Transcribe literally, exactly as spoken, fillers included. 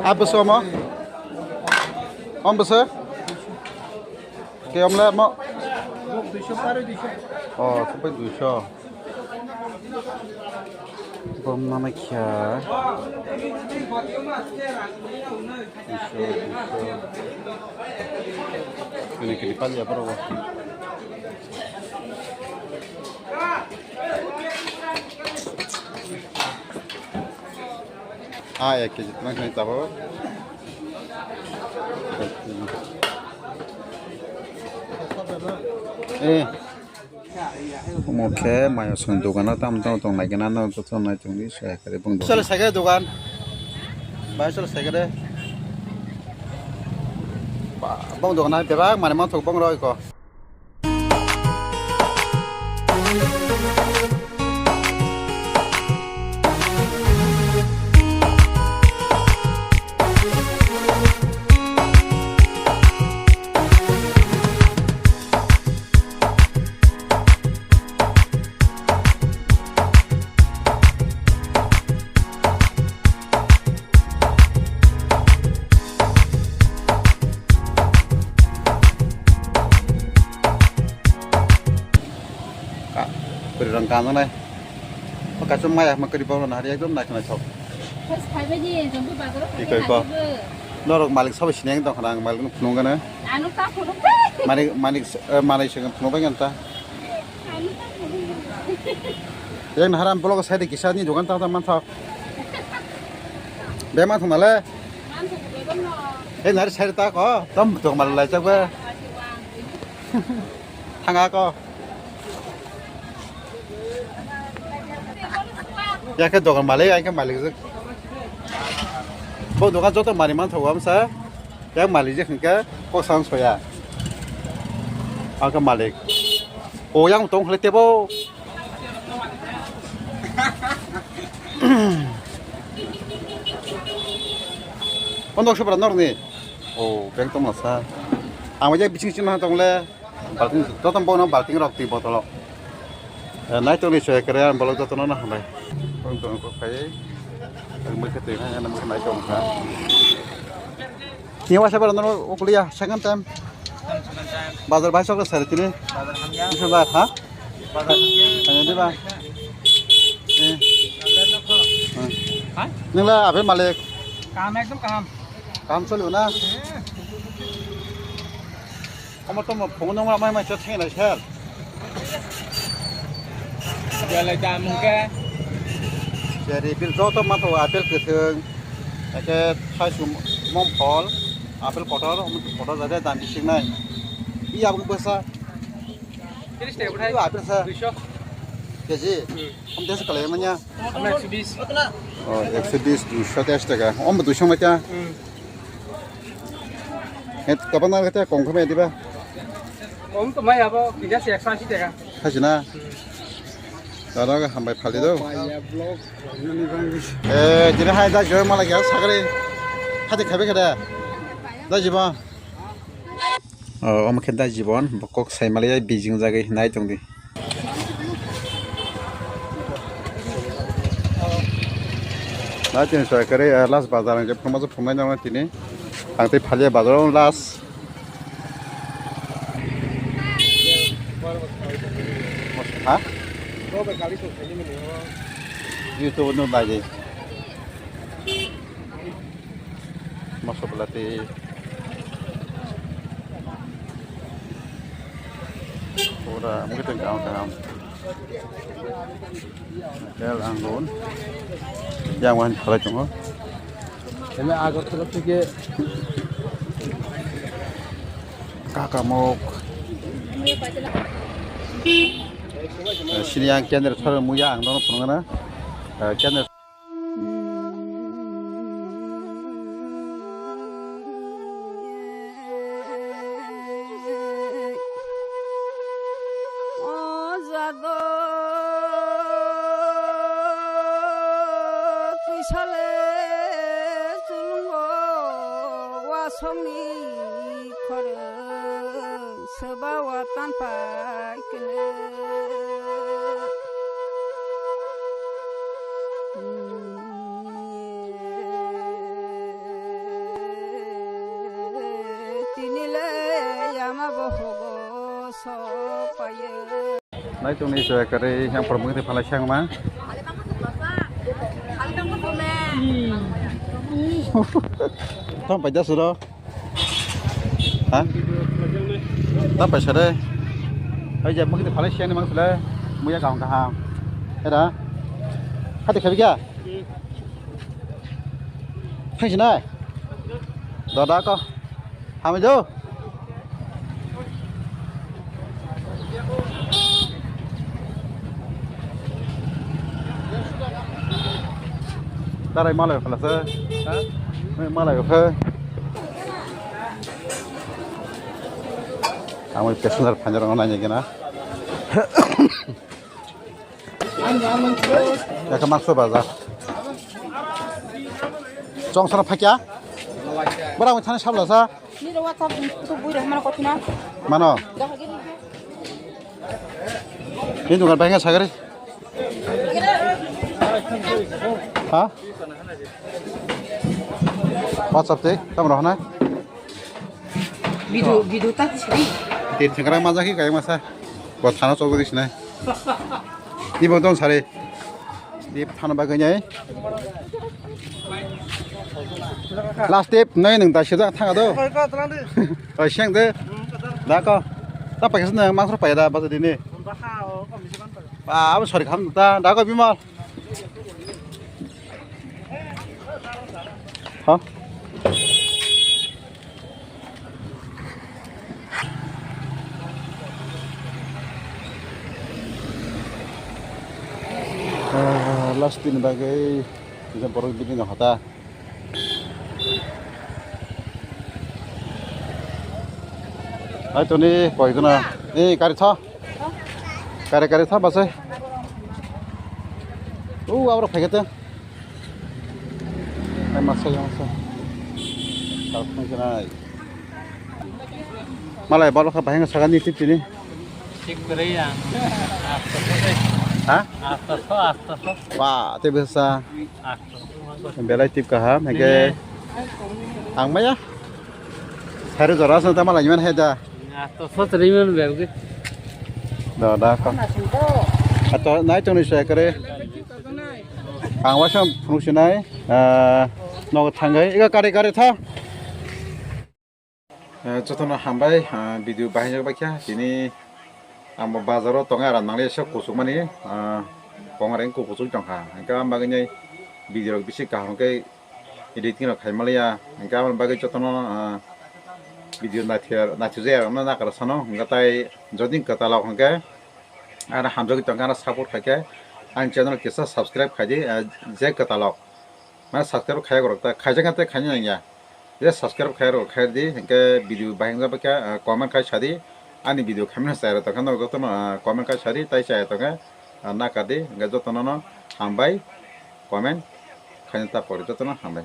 Apa sama? Om bese? Ke om le mo? Oh, sampai duiso. Bom mana kya? Duiso, duiso. Kini kini pali apa ro? Ah, ek kg tengah kena tabo. Eh. Omo khe mayo song dogano tamo tamo tong nai gana no joto nai tongdi se kare bong dogan. Chalo sege dogan. Bai chalo sege de. Ba, bong dogan bebak mane manthok bong roi ko. Ka, kwrwi rang kanjaknai. O kaisa maya ma kwrwi bohrok nahari ekdom naithok naithok. First five baji jombo bazaro phai Ikoi kha ko. Norok malik sabo sineng tong khana ang malik no phunuk gana. Ano ta phunuk bai. Malik, malik, eh, malik sengem phunuk bai ganta. Ano ta phunuk. Yang naharam blog sai de kisa ni dogan ta ta manthok. Be manthok nale. Manthok be no. Eh, nari sai ta ko. Tom to mal lai chak ba. Thanga ko. Ya khe dogan malik, ai khe malik jwk. Bo dogan joto mari man thogo amsa. Ya malik je hwnkhe kok sang soya. Ang khe malik. O yang tong khle tebo. Pondok sobra norni. O beng tong masa. Ang je bising sing ma tong le. Balting, joto bono balting rok twi botolo. Eh, nai tongni soya kere ang bolok jotono no hambai. Tong tong kok khai. Ang mui khe twi hai, ang mui khe nai tong kha. Ni wasa bara no ukliya, second time. Bazar bai sok sari tini. Bisa ba, ha? Bazar. Ani di ba. Eh. Ha? Nila abe malik. Kam ekdom kam. Kam choli na. Omo tomo phungo nongma mai mai chot thengna sir. Belai dam hwnkhe. Cherry bil joto manthogo, apple kwthwng, eke thaichum, mom phol, apple kotor, omo kotor jade dam bisingnai. Iya bwsa. Tiris taka bwthai. Iya apple sa. Duiso. Keji. Hmm. Om desa kalai manya. Omo ekso bis. Oh, ekso bis, duiso tiris taka. Om duiso mata. Hmm. Het, kapan na kete kong kame diba? Kong to mai abo, kija se ekso asi taka. Hajina. Dada ga hambai phali do. Eh, jira hai da joy mala gya sagre. Hadi khabe khada. Da jiba. Oh, omo khe da jibon, bokok sai mali bijing jagwi hinai tongdi. Nai tini soya kare, eh, last bazar ang je phunukma phunuknai nang tini. Ang tei phalia bazar o last. Ha? YouTube no nai de. Moso belati. Pura mungkin tengkang tengkang. Tel anggun. Yang wan phalai tongo. Ini Agartala theke. Kakamok. Eh, sini yang kendra thar muya ang dono phunukna. Eh, kendra O jaga twisale chulungo wasongni khorang swba watan pai kene. Nai tongni chwla kwrwi yang por mungti phalai siang ma. Tong paida suro. Ha? Tong paisa de. Ai je mungti phalai siang ni mang sule. Muya kaham kaham. Era. Hati khabi kya? Thang sinai. Doda ko. Hami do. Tarai malai phalasa. Ha? Malai pha. Ang passenger phanjak rok nai gana. Eka mangso bazar. Chong sana phakya? Bara ang thani sabla sa. Ni ro WhatsApp tu bui rok mana kothina. Mano. Ini dukan pengen sagari. Ha? WhatsApp te, tam rohna. Video, video tak sini. Tin sekarang maja ki kayak masa. Buat sana coba di sini. Ibo don sari. Step thana bagwi nai. Last step nai nwng da sida thanga do. Oi, seng de. Da ko. Ta paisa nwng masro paida basa dini. Ba, abo sori kham ta. Da ko Bimal. Ha? Ah, last din bagwi kisa borok bini no hota. Ai toni koi gana. Ni gari tho. Gari gari tho basai. U abro phai kete. Ai masa yang masa. Kal phai kena. Malai balo kha bahai sakani tip tini. Tip kwrwi ang. Asto so de. Ha? Asto so, asto so. Wa, te besa. Asto so. Belai tip kaham, hake. Ang maya. Sari jora sa ta malai man hai da. Asto so tri man bel ge. Da, da, ka. Ato nai tong ni sa kare. Ang wasa phunuk sinai. Ah, nogo thangai. Ega kare kare tha. Eh, jotono hambai, ah, video bahai jak baikha. Tini ang bo bazaro tongo, aram nangle se kuchuk mani, ah, kongoreng kuchuk tongkha. Hingke ang bagwi nai video rok bisi kaham khe editing rok khai maliya. Hingke aboni bagwi jotono, ah, video naithok, naithok jaya rokno nakar sano. Hingke tai jodi kwtal rok hingke ano hamjagwi tongkha, ano support khaikhe ang channel kisa subscribe khaidi, ah, je kwtal rok. Mane subscribe khaiyok rok ta khaijak khe khaina nangya. Je subscribe khaiyok rok khai di, hingke video bahai wngya bwkha, ah, comment khai sadi. Ani video khaimano chaya tongkha, nok jotono, ah, comment khai sadi, tai chaya tongkha, ah, nakar di, hingke jotono no hambai, comment khaina ta pori, jotono hambai.